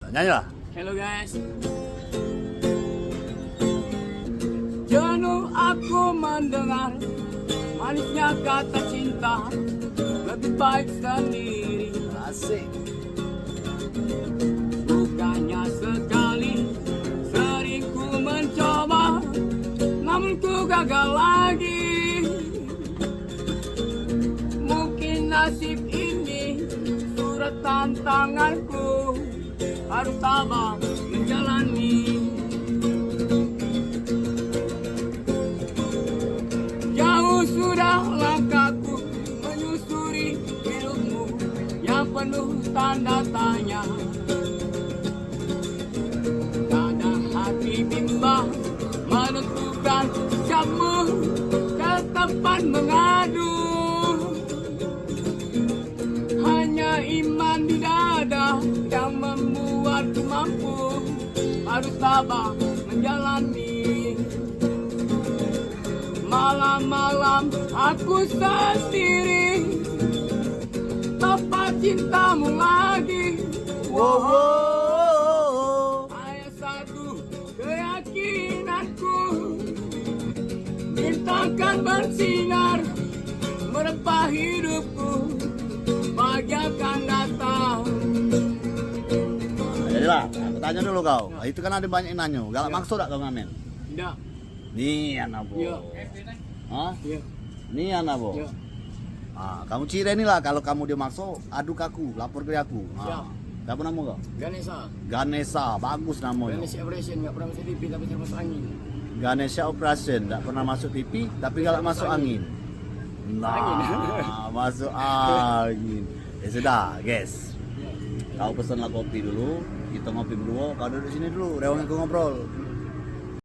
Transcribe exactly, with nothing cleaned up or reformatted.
Nyanyilah. Hello guys. Jenuh aku mendengar manisnya kata cinta, lebih baik sendiri. Asik. Bukannya sekali, sering ku mencoba, namun ku gagal lagi. Mungkin nasib ini surat tantanganku, harus tabah menjalani. Jauh sudah langkahku menyusuri hidupmu yang penuh tanda tanya. Kadang hati bimbang menentukan siapa ke tempat mengadu. Hanya iman di dada yang membuatku mampu harus tabah menjalani. Malam-malam aku sendiri tanpa cintamu lagi. Wow, wow. Hanya satu keyakinanku, bintang kan bersinar menempa hidupku, pagi akan datang. Jadilah, aku tanya dulu kau. Itu kan ada banyak yang nanyo. Galak makso dak kau ngamen? Tidak. Nian apo? Iya. Hah? Iya. Nian apo? Iya. Ah, kamu ciri ni lah, kalau kamu dia makso, adu ke aku, lapor ke aku. Ah. Siap. Siapa nama kau? Ganesha. Ganesha, bagus namanya. Ganesha Operation, nggak pernah masuk T V tapi sering masuk angin. Ganesha Operation, nggak pernah masuk T V tapi galak masuk angin. Nah, masuk angin. Ya sudah, guys. Kau pesenlah kopi dulu, kita ngopi berdua, kau duduk sini dulu, rewang aku ngobrol.